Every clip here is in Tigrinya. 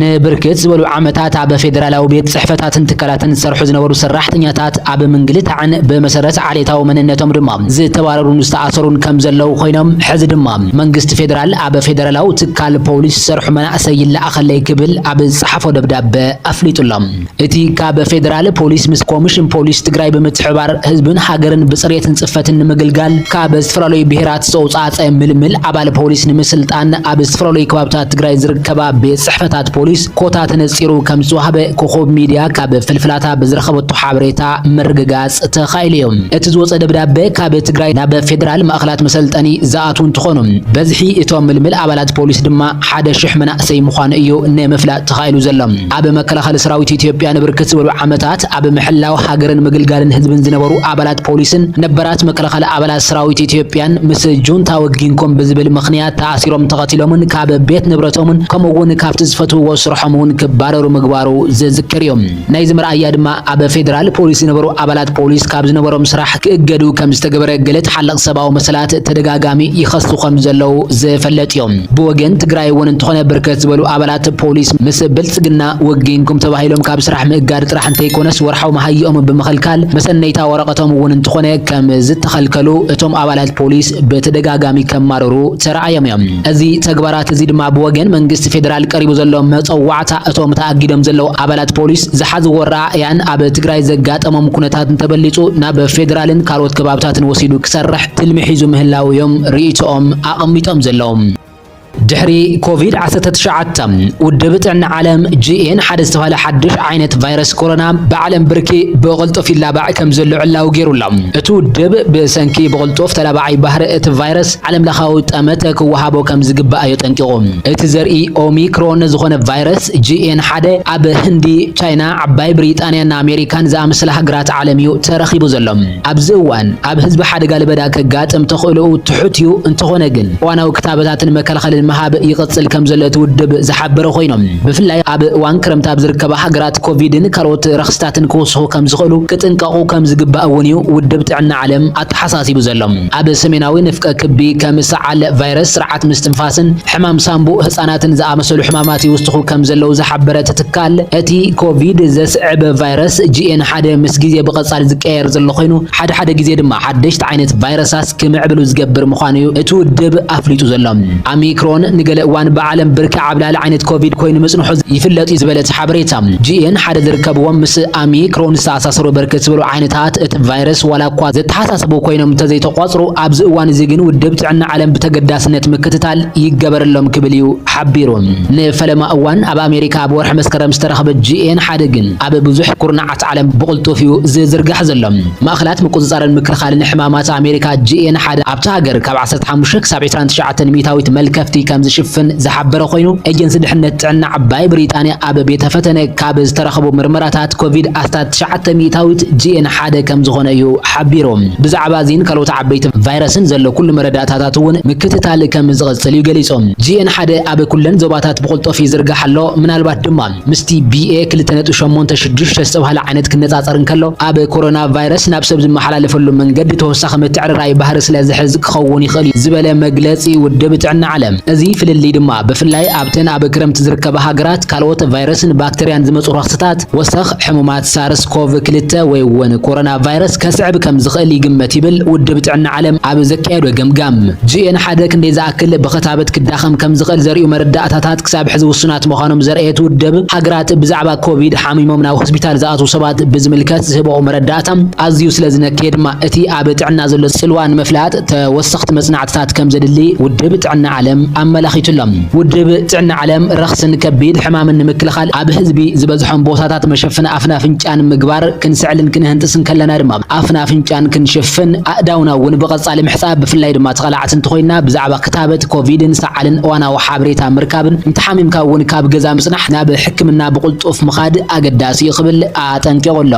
ንብርክት ዝበሉ ዓመታት ኣብ ፌደራላዊ ቤት ጽሕፈታትን ትካላትን ዝሰርሑ ዝነበሩ ሰራሕተኛታት ኣብ ምንግልታዕን ብመሰረት ዓሌታዊ መንነቶም ድማ ዝተባረሩን ዝተኣሰሩን ከም ዘለዉ ኮይኖም፣ ሕዚ ድማ መንግስቲ ፌደራል ኣብ ፌደራላዊ ትካል ፖሊስ ዝሰርሑ መናእሰይ ይለኣኸለይ ክብል ኣብ ዝጸሓፎ ደብዳበ ኣፍሊጡሎም። እቲ ካብ ፌደራል ፖሊስ ምስ ኮሚሽን ፖሊስ ትግራይ ብምትሕባር ህዝብን ሃገርን ብፅሬትን ጽፈትን ንምግልጋል ካብ ዝተፈላለዩ ብሄራት ዝተውፃፀ ምልምል ኣባል ፖሊስ ንምስልጣን ኣብ ዝተፈላለዩ ከባብታት ትግራይ ዝርከባ ቤት ጽሕፈታት ፖሊስ ኮታ ተነፂሩ ከም ዝተዋህበ ኮኾብ ሚድያ ካብ ፍልፍላታ ብዝረኸበቶ ሓበሬታ ምርግጋፅ ተኻኢሉ እዩ። እቲ ዝወፀ ደብዳበ ካብ ትግራይ ናብ ፌደራል ማእኸላት መሰልጠኒ ዝኣትዉ እንትኾኑ፣ በዝሒ እቶም ምልምል ኣባላት ፖሊስ ድማ ሓደ ሽሕ መናእሰይ ምዃኑ እዩ ንምፍላጥ ተኻኢሉ ዘሎ። ኣብ መከላኸሊ ሰራዊት ኢትዮጵያ ንብርክት ዝበሉ ዓመታት ኣብ ምሕላው ሃገርን ምግልጋልን ህዝብን ዝነበሩ ኣባላት ፖሊስን ነባራት መከላኸሊ ኣባላት ሰራዊት ኢትዮጵያን ምስ ጁንታ ወጊንኩም ብዝብል ምኽንያት ተኣሲሮም ተቐቲሎምን ካብ ቤት ንብረቶምን ከምኡ እውን ካብቲ ዝፈትውዎ ስርሖም እውን ክባረሩ ምግባሩ ዝዝከር እዩ። ናይዚ መርኣያ ድማ ኣብ ፌደራል ፖሊስ ዝነበሩ ኣባላት ፖሊስ ካብ ዝነበሮም ስራሕ ክእገዱ ከም ዝተገበረ ገለ ተሓለቕ ሰብኣዊ መሰላት ተደጋጋሚ ይኸሱ ከም ዘለዉ ዝፈለጥ እዮም። ብወገን ትግራይ እውን እንተኾነ ብርክት ዝበሉ ኣባላት ፖሊስ ምስ ብልጽግና ወጊንኩም ተባሂሎም ካብ ስራሕ ምእጋድ ጥራሕ እንተይኮነስ ወርሓዊ መሃይኦም ብምኽልካል መሰነይታ ወረቐቶም እውን እንተኾነ ከም ዝተኸልከሉ እቶም ኣባላት ፖሊስ ብተደጋጋሚ ከማርሩ ተረኣዮም እዮም። እዚ ተግባራት እዚ ድማ ብወገን መንግስቲ ፌደራል ቀሪቡ ዘሎ መጸዋዕታ እቶም ተኣጊዶም ዘለዉ ኣባላት ፖሊስ ዝሓዝዎ ኣረኣእያን ኣብ ትግራይ ዘጋጠሞም ኩነታት እንተበሊጹ ናብ ፌደራልን ካልኦት ከባብታትን ወሲዱ ክሰርሕ ትልሚ ሒዙ ምህላው እዮም ርእይቶኦም ኣቐሚጦም ዘለዉ። ድሕሪ ኮቪድ ዓሰርተ ትሽዓተ፣ ውድብ ጥዕና ዓለም ጂ ኤን ሓደ ዝተባህለ ሓድሽ ዓይነት ቫይረስ ኮሮና ብዓለም ብርኪ ብቕልጡፍ ይላባዕ ከም ዘሎ ዕላዊ ገይሩ ኣሎ። እቲ ውድብ ብሰንኪ ብቕልጡፍ ተላባዓይ ባህሪ እቲ ቫይረስ ዓለም ለኻዊ ጠመተ ክወሃቦ ከም ዝግባእ ኣዮ ጠንቂቑ። እቲ ዘርኢ ኦሚክሮን ዝኾነ ቫይረስ ጂ ኤን ሓደ ኣብ ህንዲ፣ ቻይና፣ ዓባይ ብሪጣንያን ኣሜሪካን ዝኣመሰላ ሃገራት ዓለም እዩ ተረኺቡ ዘሎ። ኣብዚ እዋን ኣብ ህዝቢ ሓደጋ ለበዳ ከጋጥም ተኽእሎኡ ትሑት እዩ። እንተኾነ ግን እዋናዊ ክታበታትን መከላኸልን ምሃብ ይቕጽል ከም ዘሎ እቲ ውድብ ዝሓበረ ኮይኑ፣ ብፍላይ ኣብ እዋን ክረምቲ ኣብ ዝርከባ ሃገራት ኮቪድን ካልኦት ረኽስታትን ክወስኹ ከም ዝኽእሉ ክጥንቀቑ ከም ዝግባእ እውን እዩ ውድብ ጥዕና ዓለም ኣተሓሳሲቡ ዘሎ። ኣብ ሰሜናዊ ንፍቀ ክቢ ከም ሰዓል ቫይረስ፣ ስርዓት ምስትንፋስን ሕማም ሳንቡእ ህጻናትን ዝኣመሰሉ ሕማማት ይውስኹ ከም ዘለዉ ዝሓበረ እቲ ትካል፣ እቲ ኮቪድ ዘስዕብ ቫይረስ ጂ ኤን ሓደ ምስ ግዜ ብቐጻሊ ዝቀየር ዘሎ ኮይኑ፣ ሓደ ሓደ ግዜ ድማ ሓደሽቲ ዓይነት ቫይረሳት ክምዕብሉ ዝገብር ምዃኑ እዩ እቲ ውድብ ኣፍሊጡ ዘሎ። ኣሚክሮን ንገለ እዋን ብዓለም ብርኪ ዓብላሊ ዓይነት ኮቪድ ኮይኑ ምጽንሑ ይፍለጥ እዩ ዝበለ እቲ ሓበሬታ፣ ጂ ኤን ሓደ ዝርከብዎም ምስ ኣሚክሮን ዝተኣሳሰሩ ብርክት ዝበሉ ዓይነታት እቲ ቫይረስ ዋላ እኳ ዘተሓሳስቡ ኮይኖም እንተዘይተቋጽሩ፣ ኣብዚ እዋን እዚ ግን ውድብ ጥዕና ዓለም ብተገዳስነት ምክትታል ይገበረሎም ክብል እዩ ሓቢሩ። ንፈለማ እዋን ኣብ ኣሜሪካ ኣብ ወርሒ መስከረም ዝተረኸበ ጂ ኤን ሓደ ግን ኣብ ብዙሕ ኩርናዓት ዓለም ብቕልጡፍ እዩ ዝዝርጋሕ ዘሎ። ማእኸላት ምቁጽጻርን ምክልኻልን ሕማማት ኣሜሪካ ጂ ኤን ሓደ ኣብታ ሃገር ካብ ዓሰርተ ሓሙሽተ ክሳብ ዕስራን ትሽዓተን ሚእታዊት መልከፍቲ ከም ዝሽፍን ዝሓበረ ኮይኑ፣ ኤጀንሲ ድሕነት ጥዕና ዓባይ ብሪጣንያ ኣብ ቤተ ፈተነ ካብ ዝተረኸቡ ምርመራታት ኮቪድ ኣስታት ትሽዓተ ሚእታዊት ጂ ኤን ሓደ ከም ዝኾነ እዩ ሓቢሩ። ብዛዕባ እዚን ካልኦት ዓበይቲ ቫይረስን ዘሎ ኩሉ መረዳእታታት እውን ምክትታል ከም ዝቕጽል እዩ ገሊጹ። ጂ ኤን ሓደ ኣብ ኩለን ዞባታት ብቕልጡፍ ይዝርጋሕ ኣሎ። ምናልባት ድማ ምስቲ ቢ ኤ ክልተ ነጥቢ ሸሞንተ ሽዱሽተ ዝተባህለ ዓይነት ክነጻጸር እንከሎ፣ ኣብ ኮሮና ቫይረስ ናብ ሰብ ዝመሓላለፈሉ መንገዲ ተወሳኺ ምትዕርራይ ባህሪ ስለ ዝሕዝ ክኸውን ይኽእል እዩ ዝበለ መግለጺ ውድብ ጥዕና ዓለም። እዚ ፍልልይ ድማ ብፍላይ ኣብተን ኣብ ክረምቲ ዝርከባ ሃገራት ካልኦት ቫይረስን ባክተርያን ዝመጹ ረኽስታት ወሰኽ ሕሙማት ሳርስ ኮቭ ክልተ ወይ እውን ኮሮና ቫይረስ ከስዕብ ከም ዝኽእል ይግመት ይብል ውድብ ጥዕና ዓለም ኣብ ዘካየዶ ገምጋም። ጂ ኤን ሓደ ክንደይ ዝኣክል ብኽታበት ክዳኸም ከም ዝኽእል ዘርእዩ መረዳእታታት ክሳብ ሕዚ ውሱናት ምዃኖም ዘርአየ እቲ ውድብ፣ ሃገራት ብዛዕባ ኮቪድ ሓሚሞም ናብ ሆስፒታል ዝኣትዉ ሰባት ብዝምልከት ዝህብኦ መረዳእታ ኣዝዩ ስለ ዝነከየ ድማ እቲ ኣብ ጥዕና ዘሎ ጽልዋ ንምፍላጥ ተወሰኽቲ መጽናዕትታት ከም ዘድሊ ውድብ ጥዕና ዓለም ኣመላኺቱ ኣሎ። ውድብ ጥዕና ዓለም ረኽስን ከቢድ ሕማምን ንምክልኻል ኣብ ህዝቢ ዝበዝሖም ቦታታት መሸፈኒ ኣፍን ኣፍንጫን ምግባር ክንስዕልን ክንህንጥስ እንከለና ድማ ኣፍን ኣፍንጫን ክንሽፍን፣ ኣእዳውና እውን ብቐጻሊ ምሕጻብ፣ ብፍላይ ድማ ተቓላዕቲ እንተኾይንና ብዛዕባ ክታበት ኮቪድን ሰዓልን እዋናዊ ሓበሬታ ምርካብን፣ እንተሓሚምካ እውን ካብ ገዛ ምጽናሕ፣ ናብ ሕክምና ብቕልጡፍ ምኻድ ኣገዳሲ እዩ ክብል ኣጠንቂቑ ኣሎ።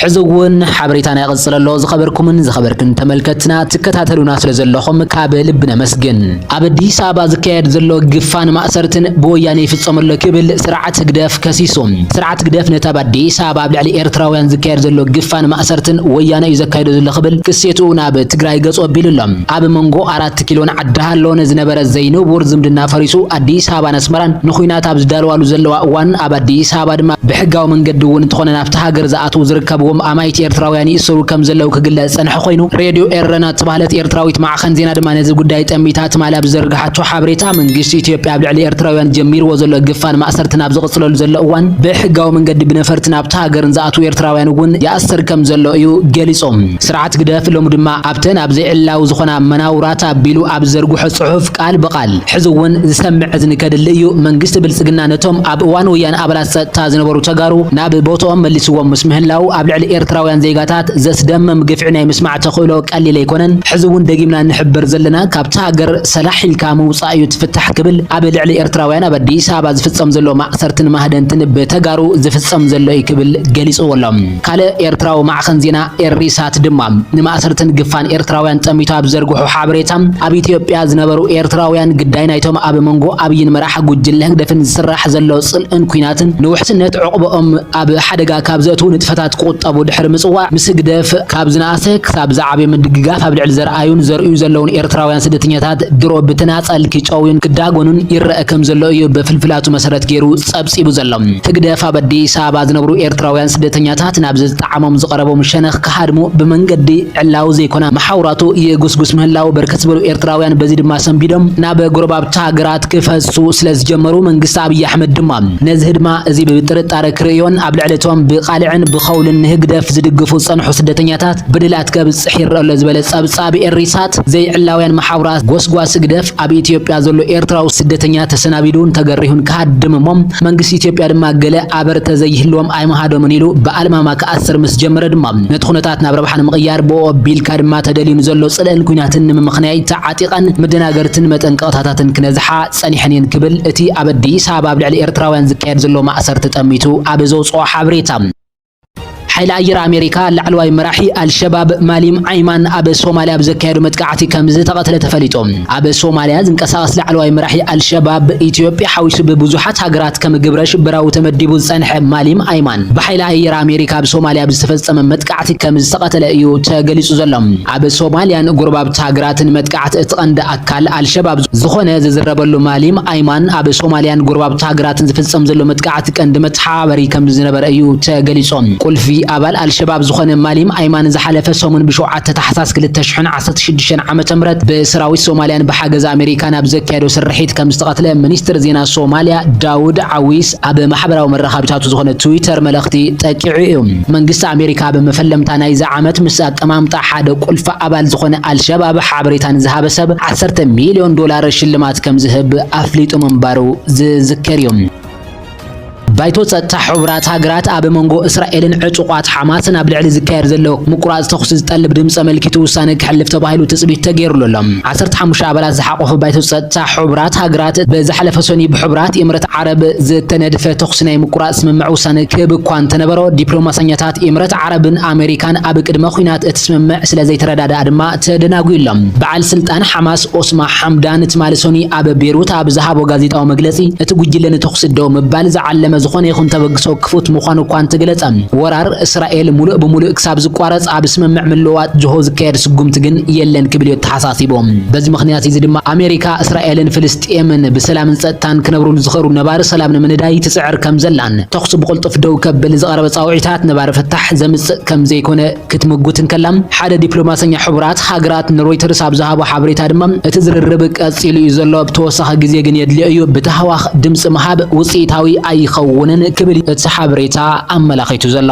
ሕዚ እውን ሓበሬታና ይቕጽል ኣሎ። ዝኸበርኩምን ዝኸበርክን ተመልከትና፣ ትከታተሉና ስለ ዘለኹም ካብ ልቢ ነመስግን። ኣብ ኣዲስ ኣበባ ዝካየድ ዘሎ ግፋን ማእሰርትን ብወያነ ይፍጸም ኣሎ ክብል ስርዓት ህግደፍ ከሲሱ። ስርዓት ህግደፍ ነቲ ኣብ ኣዲስ ኣበባ ኣብ ልዕሊ ኤርትራውያን ዝካየድ ዘሎ ግፋን ማእሰርትን ወያነ እዩ ዘካይዶ ዘሎ ክብል ክሴቱ ናብ ትግራይ ገጹ ኣቢሉ ኣሎ። ኣብ መንጎ ኣራት ኪሎን ዓዲ ሃሎን ዝነበረ ዘይንቡር ዝምድና ፈሪሱ፣ ኣዲስ ኣበባን ኣስመራን ንኹናት ኣብ ዝዳለዋሉ ዘለዋ እዋን፣ ኣብ ኣዲስ ኣበባ ድማ ብሕጋዊ መንገዲ እውን እንተኾነ ናብቲ ሃገር ዝኣትዉ ዝርከብዎም ኣማይቲ ኤርትራውያን ይእሰሩ ከም ዘለዉ ክግለጽ ዝጸንሐ ኮይኑ፣ ሬድዮ ኤረና እተባህለት ኤርትራዊት ማዕኸን ዜና ድማ ነዚ ጉዳይ ጠሚታ ትማሊ ኣብ ዝዘርግሓቶ ሓበሬታ፣ መንግስቲ ኢትዮጵያ ኣብ ልዕሊ ኤርትራውያን ጀሚርዎ ዘሎ ግፋን ማእሰርትን ኣብ ዝቕጽለሉ ዘሎ እዋን፣ ብሕጋዊ መንገዲ ብነፈርቲ ናብቲ ሃገር ንዝኣትዉ ኤርትራውያን እውን ይኣስር ከም ዘሎ እዩ ገሊጹ። ስርዓት ህግደፍ ሎሚ ድማ ኣብተን ኣብ ዘይዕላዊ ዝኾና መናውራት ኣቢሉ ኣብ ዝዘርግሖ ጽሑፍ ቃል ብቓል፣ ሕዚ እውን ዝሰምዕ እዝኒ ከድሊ እዩ። መንግስቲ ብልጽግና ነቶም ኣብ እዋን ወያነ ኣባላት ጸጥታ ዝነበሩ ተጋሩ ናብ ቦትኦም መልስዎም ምስ ምህላው፣ ኣብ ልዕሊ ኤርትራውያን ዜጋታት ዘስደምም ግፍዒ ናይ ምስማዕ ተኽእሎ ቀሊል ኣይኮነን። ሕዚ እውን ደጊምና ንሕብር ዘለና፣ ካብቲ ሃገር ሰላሕ ኢልካ ምውጻእ እዩ እቲ ፍታሕ ክብል ኣብ ልዕሊ ኤርትራውያን ኣብ ኣዲስ ኣበባ ዝፍጸም ዘሎ ማእሰርትን ማህደንትን ብተጋሩ ዝፍጸም ዘሎ እዩ ክብል ገሊጽዎ ኣሎ። ካልእ ኤርትራዊ ማዕኸን ዜና ኤሪሳት ድማ ንማእሰርትን ግፋን ኤርትራውያን ጠሚቱ ኣብ ዘርግሖ ሓበሬታ፣ ኣብ ኢትዮጵያ ዝነበሩ ኤርትራውያን ግዳይ ናይቶም ኣብ መንጎ ኣብይን መራሕ ጉጅለ ህግደፍን ዝስራሕ ዘሎ ጽልእን ኲናትን ንውሕስነት ዕቑብኦም ኣብ ሓደጋ ካብ ዘእትዉ ንጥፈታት ክቑጠቡ ድሕሪ ምጽዋዕ፣ ምስ ህግደፍ ካብ ዝነኣሰ ክሳብ ዝዓበየ ምድግጋፍ ኣብ ልዕሊ ዘርኣዩን ዘርእዩ ዘለውን ኤርትራውያን ስደተኛታት ድሮ ብተናጸል ክጨውዩን ክዳጎኑን ይረአ ከም ዘሎ እዩ ብፍልፍላቱ መሰረት ገይሩ ጸብጺቡ ዘሎ። ህግደፍ ኣብ ኣዲስ ኣበባ ዝነብሩ ኤርትራውያን ስደተኛታት ናብ ዝጠዓሞም ዝቐረቦም ሸነኽ ክሃድሙ ብመንገዲ ዕላዊ ዘይኮና መሓውራቱ ይጉስጉስ ምህላው፣ በርከት ዝበሉ ኤርትራውያን በዚ ድማ ሰንቢዶም ናብ ጎረባብቲ ሃገራት ክፈሱ ስለ ዝጀመሩ፣ መንግስቲ ኣብይ ኣሕመድ ድማ ነዚ ህድማ እዚ ብጥርጣረ ክርእዮን ኣብ ልዕሊ እቶም ብቓልዕን ብኸውልን ንህግደፍ ዝድግፉ ዝጸንሑ ስደተኛታት በደላት ከብጽሕ ይረአ ኣሎ ዝበለ ጸብጻብ ኤሪሳት፣ ዘይዕላውያን መሓውራት ጎስጓስ ህግደፍ ኣብ ኢትዮጵያ ዘሎ ኤርትራዊ ስደተኛ ተሰናቢዱን ተገሪሁን ክሃድም እሞ፣ መንግስቲ ኢትዮጵያ ድማ ገለ ኣበርተ ዘይህልዎም ኣይምሃዶምን ኢሉ ብኣልማማ ክኣስር ምስ ጀመረ ድማ፣ ነቲ ኩነታት ናብ ረብሓ ንምቕያር ብኡ ኣቢልካ ድማ ተደልዩ ንዘሎ ጽልእን ኲናትን ንምምኽናይ ተዓጢቐን መደናገርትን መጠንቀቕታታትን ክነዝሓ ጸኒሐን እየን ክብል እቲ ኣብ ኣዲስ ኣበባ ኣብ ልዕሊ ኤርትራውያን ዝካየድ ዘሎ ማእሰርቲ ጠሚቱ ኣብ ዘውጽኦ ሓበሬታ። ሓይሊ ኣየር ኣሜሪካ ላዕለዋይ መራሒ ኣልሸባብ ማሊም ዓይማን ኣብ ሶማልያ ኣብ ዘካየዶ መጥቃዕቲ ከም ዝተቐትለ ተፈሊጡ። ኣብ ሶማልያ ዝንቀሳቐስ ላዕለዋይ መራሒ ኣልሸባብ ኢትዮጵያ ሓዊሱ ብብዙሓት ሃገራት ከም ግብረ ሽበራዊ ተመዲቡ ዝጸንሐ ማሊም ኣይማን ብሓይሊ ኣየር ኣሜሪካ ኣብ ሶማልያ ብዝተፈጸመ መጥቃዕቲ ከም ዝተቐተለ እዩ ተገሊጹ ዘሎ። ኣብ ሶማልያን ጎረባብቲ ሃገራትን መጥቃዕቲ እቲ ቀንዲ ኣካል ኣልሸባብ ዝኾነ ዝዝረበሉ ማሊም ኣይማን ኣብ ሶማልያን ጎረባብቲ ሃገራትን ዝፍጸም ዘሎ መጥቃዕቲ ቀንዲ መተሓባበሪ ከም ዝነበረ እዩ ተገሊጹ። ቁልፊ ኣባል ኣልሸባብ ዝኾነ ማሊም ኣይማን ዝሓለፈ ሰሙን ብሸውዓተ ታሕሳስ ክልተ ሽሕን ዓሰርተ ሽዱሽተን ዓመተ ምህረት ብሰራዊት ሶማልያን ብሓገዝ ኣሜሪካን ኣብ ዘካየዶ ስርሒት ከም ዝተቐትለ ሚኒስትር ዜና ሶማልያ ዳውድ ዓዊስ ኣብ ማሕበራዊ መራኸቢታቱ ዝኾነ ትዊተር መልእኽቲ ጠቂዑ እዩ። መንግስቲ ኣሜሪካ ኣብ መፈለምታ ናይዚ ዓመት ምስ ኣቀማምጣ ሓደ ቁልፊ ኣባል ዝኾነ ኣልሸባብ ሓበሬታ ንዝሃበ ሰብ ዓሰርተ ሚልዮን ዶላር ሽልማት ከም ዝህብ ኣፍሊጡ ምንባሩ ዝዝከር እዩ። ባይቶ ጸጥታ ሕቡራት ሃገራት ኣብ መንጎ እስራኤልን ዕጡቓት ሓማስን ኣብ ልዕሊ ዝካየድ ዘሎ ምቁራጽ ተኹሲ ዝጠልብ ድምጺ ኣመልኪቱ ውሳነ ክሕልፍ ተባሂሉ ትጽቢት ተገይሩሉ ኣሎ። ዓሰርተ ሓሙሽተ ኣባላት ዝሓቖፈ ባይቶ ጸጥታ ሕቡራት ሃገራት ብዝሓለፈ ሰኑይ ብሕቡራት ኢምረት ዓረብ ዝተነድፈ ተኹሲ ናይ ምቁራጽ ስምምዕ ውሳነ ክህብ እኳ እንተነበሮ፣ ዲፕሎማሰኛታት ኢምረት ዓረብን ኣሜሪካን ኣብ ቅድመ ኲናት እቲ ስምምዕ ስለ ዘይተረዳድኣ ድማ ተደናጒ ኣሎ። በዓል ስልጣን ሓማስ ኦስማ ሓምዳን ትማሊ ሰኑይ ኣብ ቤሩት ኣብ ዝሃቦ ጋዜጣዊ መግለጺ፣ እቲ ጉጅለ ንተኹሲ ደው ምባል ዝዓለመ ዝኾነ ይኹን ተበግሶ ክፉት ምዃኑ እኳ እንተገለጸ፣ ወራር እስራኤል ሙሉእ ብሙሉእ ክሳብ ዝቋረጽ ኣብ ስምምዕ ምልውዋጥ ጅሆ ዝካየድ ስጉምቲ ግን የለን ክብል እዩ ኣተሓሳሲቡ። በዚ ምኽንያት እዚ ድማ ኣሜሪካ እስራኤልን ፍልስጤምን ብሰላምን ጸጥታን ክነብሩ ንዝኽእሉ ነባሪ ሰላም ንምንዳይ ትጽዕር ከም ዘላን ተኹሲ ብቕልጡፍ ደው ከብል ዝቐረበ ጻውዒታት ነባሪ ፍታሕ ዘምጽእ ከም ዘይኮነ ክትምጉት እንከላ፣ ሓደ ዲፕሎማሰኛ ሕቡራት ሃገራት ንሮይተርስ ኣብ ዝሃቦ ሓበሬታ ድማ፣ እቲ ዝርርብ ቀጺሉ እዩ ዘሎ፣ ብተወሳኺ ግዜ ግን የድልዮ እዩ፣ ብታህዋኽ ድምጺ ምሃብ ውጽኢታዊ ኣይኸውንን ክብል እዩ እቲ ሓበሬታ ኣመላኺቱ ዘሎ።